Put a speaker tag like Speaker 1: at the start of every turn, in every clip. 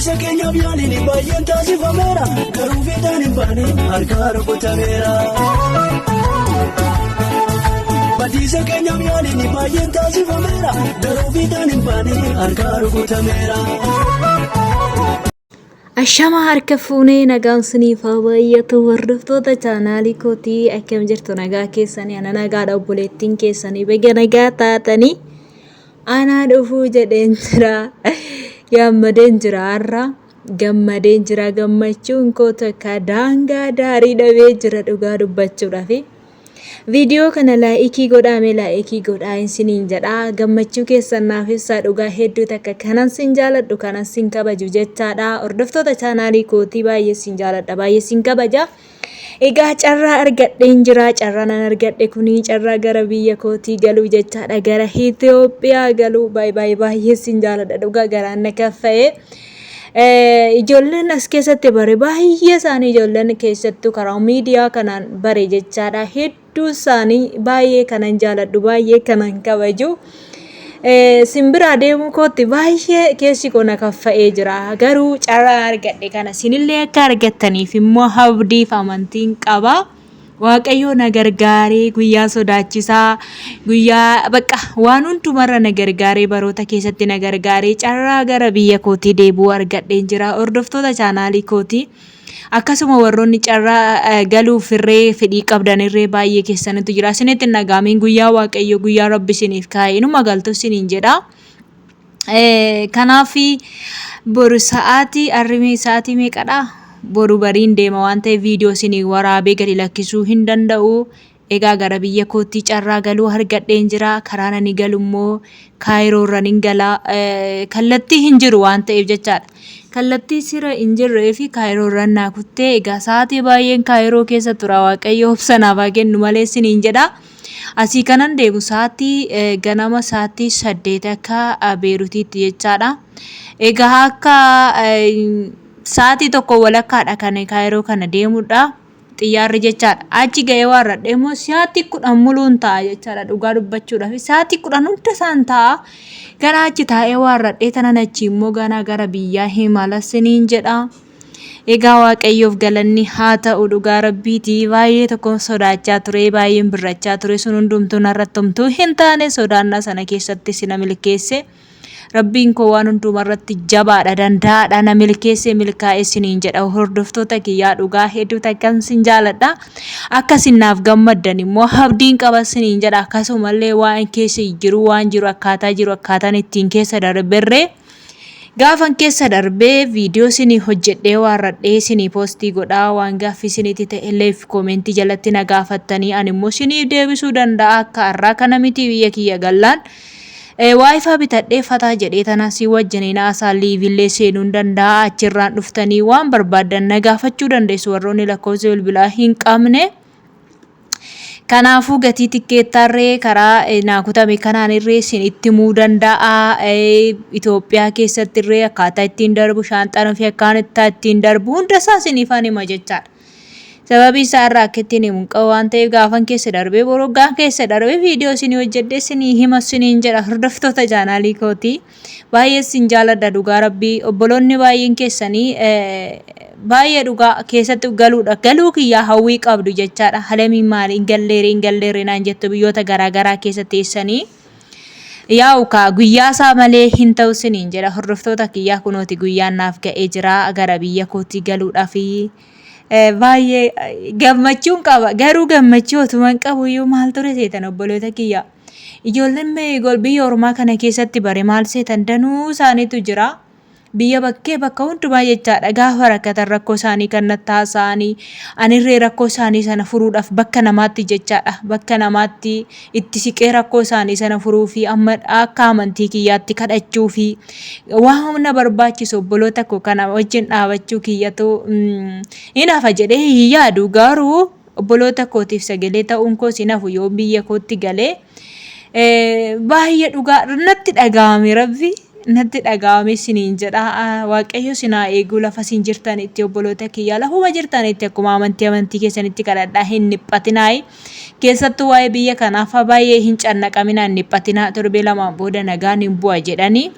Speaker 1: Badiisa keenyaaf yaaliin baay'een taasifameera. Garuu fiixaan hin baane harkaa rukutameera. Badiisa keenyaaf yaaliin baay'een taasifameera. Garuu fiixaan hin baane harkaa rukutameera.
Speaker 2: Ashama harka fuunee nagaan siniif haa baay'atu hordoftoota chaanaalii kootii akkam jirtu nagaa keessanii ana nagaadha obboleettiin keessanii baga nagaa taatanii anaa dhufuu jedheen jira gammadeen jira har'a gammadeen jira gammachuun koo takka daangaa daarii dhabee jira dhugaa dubbachuudhaafi. Viidiyoo kana laayikii godhaa mee laayikii godhaa isiniin jedha. Gammachuu keessan naaf ibsaa dhugaa hedduu takka kanan sin jaaladhu kanan sin kabaju jechaadha. Hordoftoota chaanaalii kootii baay'ee sin jaaladha baay'ee sin kabaja. Egaa carraa argadheen jira carraa nan argadhe kuni carraa gara biyya kootii galuu jechaadha gara Itoophiyaa galuu baay'ee baay'ee baay'ee sin jaaladha dhugaa garaan na kaffa'ee. Ijoolleen as keessatti bare baay'ee isaanii ijoolleen keessattuu karaa miidiyaa kanaan bare jechaadha. Hedduu isaanii baay'ee kanan jaaladhu baay'ee kanan kabaju. Simbiraa deemuu kootti baay'ee keessi koo na kaffa'ee jira. Garuu carraa argadhe kana sinillee akka argattaniif immoo abdiif amantiin qaba. Waaqayyoo na gargaaree guyyaa sodaachisaa guyyaa bakka waan hundumarra na gargaaree baroota keessatti na gargaaree carraa gara biyya kootii deebi'uu argadheen jira. Hordoftoota chaanaalii kootii akkasuma warroonni carraa galuuf irree fedhii qabdan irree baay'ee keessanitu jira. Isinitti hin dhaga'amiin guyyaa Waaqayyoo guyyaa Rabbi isiniif kaa'e inuma galtu isiniin jedha. Kanaaf boru sa'aatii arrimee sa'aatii meeqadha? Boru bariin deema waan ta'eef viidiyoo isinii waraabee gadi lakkisuu hin danda'u. Egaa gara biyya kootti carraa galuu argadheen jira. Karaan ani galu immoo Kaayiroo irraan hin gala. Kallattii hin jiru waan ta'eef jechaadha. Kallattii sira hin jirree fi Kaayiroo irraan naa kuttee egaa sa'aatii baay'een Kaayiroo keessa tura Waaqayyo obsa naaf haa kennu malee isiniin jedha. Asii kanan deemu sa'aatii ganama sa'aatii 8 akka Beerutiitti jechaadha. Egaa akka sa'aatii tokko walakkaadha kan Kaayiroo kana deemudha. Xiyyaarri jechaadha. Achi ga'ee waan radhee immoo sa'aatii 10 muluun ta'a jechaadha dhugaa dubbachuudhaaf. Sa'aatii 10 hunda isaan ta'a. Gara achi taa'ee waan radhee tanan achi immoo ganaa gara biyyaa himala siniin jedha. Egaa Waaqayyoof galanni haa ta'u dhugaa rabbiiti baay'ee tokkon sodaachaa ture baay'een birrachaa ture sun hundumtuu narratti homtuu hin taane sodaannaa sana keessatti si na milkeesse rabbiin koo waan hundumarratti jabaadha danda'aadha na milkeesse milkaa'e siniin jedha hordoftoota kiyyaa dhugaa hedduu takkan sin jaaladha akka sin naaf gammaddan immoo abdiin qaba siniin jedha akkasumallee waan keessa jiru waan jiru akkaataa jiru akkaataan ittiin keessa darberree Gaafan keessa darbee viidiyoo isinii hojjedhee waarradhee isinii poostii godhaa waan gaaffii isinitti ta'e illee koomentii jalatti na gaafattanii ani immoo isiniif deebisuu danda'a akka har'aa kana miti biyya kiyya gallaan waayifaa bitadhee fataa jedhee tana si wajjiniin haasaa liivillee seenuun danda'a achirraan dhuftanii waan barbaaddan na gaafachuu dandeessu warroonni lakkoofsa bilbilaa hin qabne. Kanaafuu gatii tikkeettaarree karaa naa kutame kanaan irree isin itti himuu danda'a. Itoophiyaa keessatti irree akkaataa ittiin darbu shaanxaan ofii akkaataa ittiin darbu hunda isaa isiniifan hima jechaadha. Sababii isaa irraa akka ittiin himu hin qabu waan ta'eef gaafan keessa darbee boroggaan keessa darbee viidiyoo isinii hojjedhee isinii hima isiniin jedha hordoftoota chaanaalii kootii. Baay'ee isin jaaladha dhugaa rabbii obboloonni baay'een keessanii baay'ee dhugaa keessatti galuudha galuu kiyyaa hawwii qabdu jechaadha halamiin maali hin galleere hin galleere naan jettu biyyoota garaa garaa keessa teessanii yaa'u kaa guyyaa isaa malee hin ta'u isiniin jedha hordoftoota kiyyaa kunooti guyyaan naaf ga'ee jira gara biyya kootii galuudhaaf baay'ee gammachuun qaba garuu gammachuu otuma hin qabu iyyuu maal ture seetan obboloota kiyyaa. Ijoolleen gol biyya ormaa kana keessatti bare maal seetan danuu isaaniitu jira. Biyya bakkee bakka hundumaa jechaadha gaafa rakkatan rakkoo isaanii kan natti haasa'anii anirree rakkoo isaanii sana furuudhaaf bakka namaatti jechaadha bakka namaatti itti siqee rakkoo isaanii sana furuu fi amma akka amantii kiyyaatti kadhachuu fi waan humna barbaachisu obboloota koo kana wajjin dhaabachuu kiyyatu hin hafa jedhee hin yaadu garuu Obboloota kootiif sagalee ta'uun koos hin hafu yoon biyya kootti galee. Baay'ee dhugaa natti dhaga'ame rabbi natti dhaga'ame isiniin jedha waaqayyo isin haa eeguu lafa isin jirtanitti obboloota kiyyaa lafuma jirtanitti akkuma amantii amantii keessanitti kadhadhaa hin dhiphatinaayi keessattuu waa'ee biyya kanaaf baay'ee hin cannaqaminaa hin dhiphatinaa torbee lamaan booda nagaan hin bu'a jedhanii.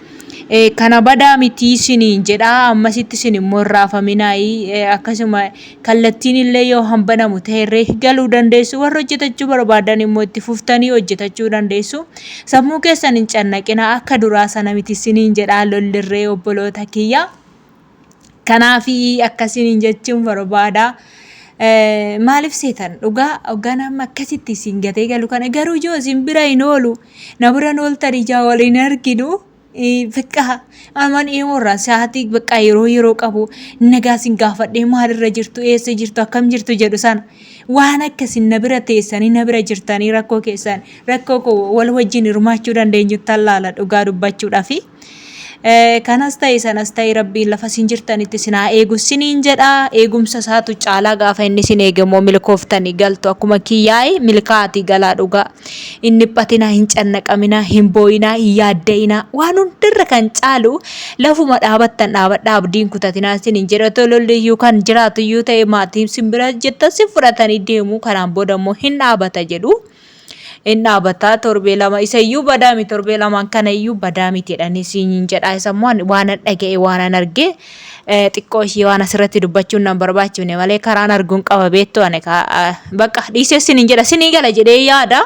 Speaker 2: Kana badaa miti isiniin jedha. Ammasitti isin immoo hin raafaminaayi. Akkasuma kallattiin illee yoo hambanamu ta'erree galuu dandeessu. Warri hojjetachuu barbaadan immoo itti fuftanii hojjetachuu dandeessu. Sammuu keessan hin cannaqinaa akka duraa sana miti isiniin jedha lollirree obboloota kiyya. Kanaafi akkasiniin jechuun barbaada. Maaliif seetan dhugaa hoggaan amma akkasitti isin gatee galu kana garuu ijoo isin bira hin oolu. Na bira hin ooltan ijaa wal hin arginu. Bakka aman imorraa sa'aatii bakka yeroo yeroo qabu nagaa isin gaafadhee maalirra jirtu eessa jirtu akkam jirtu jedhu sana waan akkasin na bira teessanii na bira jirtanii rakkoo keessan rakkoo koo wal wajjin hirmaachuu dandeenyu tallaala dhugaa dubbachuudhaafi. Kanas ta'e sanas ta'e Rabbiin lafa isin jirtanitti isin haa eegu isiniin jedha. Eegumsa isaatu caalaa gaafa inni isin eege immoo milkooftanii galtu. Akkuma kiyyaa'e milkaa'atii galaa dhugaa. Hin dhiphatinaa, hin cannaqaminaa, hin boo'inaa, hin yaadda'inaa. Waan hundarra kan caalu lafuma dhaabattan dhaabadhaa abdii hin kutatinaa isiniin jedha. Otoo lolli iyyuu kan jiraatu iyyuu ta'e maatiin isin bira jettan si fudhatanii deemu. Kanaan booda immoo hin dhaabata jedhu. Hin dhaabata torbee 2 isa iyyuu badaa miti torbee lamaan kana iyyuu badaa miti jedhanii siin jedha. Isa immoo ani waanan dhaga'e waanan arge xiqqoo ishii waan asirratti dubbachuun nan barbaachifne malee karaan arguun qaba beektu ani bakka dhiisee sinin jedha sinii gala jedhee yaada.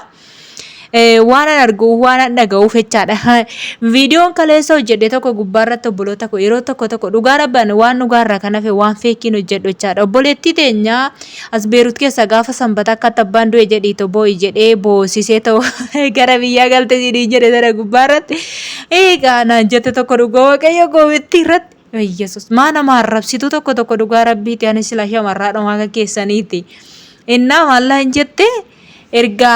Speaker 2: Waanan argu waanan dhaga'uuf jechaadha. Viidiyoon kaleessa hojjedhe tokko gubbaarratti obboloota koo yeroo tokko tokko dhugaa rabban waan dhugaarraa kan hafe waan feekiin hojjedhu jechaadha. Obboleettii teenya as Beerut keessa gaafa sanbata akka abbaan du'e jedhii to boo'i jedhee boosisee to gara biyyaa galte siinii jedhe sana gubbaarratti eegaa naan jette tokko dhugaa waaqayyo goomittii irratti. Yesus maa nama arrabsitu tokko tokko dhugaa rabbiiti ani sila shamarraa dhumaa akka keessaniiti. Innaa maallaa hin jette erga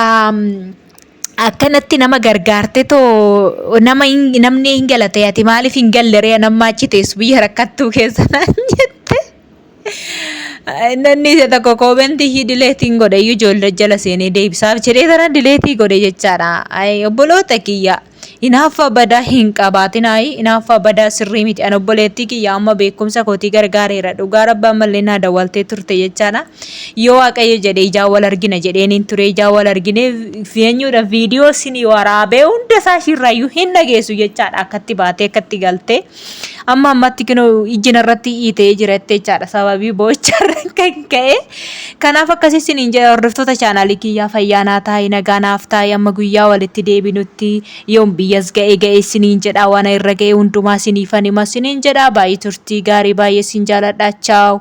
Speaker 2: akkanatti nama gargaarte too nama namni hin galate ati maaliif hin galle ree namma achi teessu biyya rakkattuu keessa naan jette. Namni isa tokko koomentii ishii dileetiin godhe iyyuu ijoollee jala seenee deebisaaf jedhee tana dileetii godhe jechaadha. Obboloota kiyya hinaaffaa badaa hin qabaatinaayi hinaaffaa badaa sirrii miti. Ani obboleettii kiyya amma beekumsa kootii gargaareera dhugaa rabbi ammallee naa dawwaltee turte jechaadha. Yoo Waaqayyo jedhe ijaan wal argina jedheeniin ture ijaan wal argine eenyudha viidiyoo isinii waraabee hunda isaa ishiirraayyuu hin dhageessu jechaadha akkatti baatee akkatti galtee. Amma ammatti kinoo ijji narratti iitee jira jechaadha sababii boo'icharra kan ka'e. Kanaaf akkasii isiniin jedha hordoftoota chaanaalii kiyyaa fayyaa naa taa'i nagaa naaf taa'i amma guyyaa walitti deebinutti yoom biyyas ga'e ga'e isiniin jedha waan irra ga'e hundumaa isiniifan hima isiniin jedha baay'ee turtii gaarii baay'ee isin jaaladha chaaw.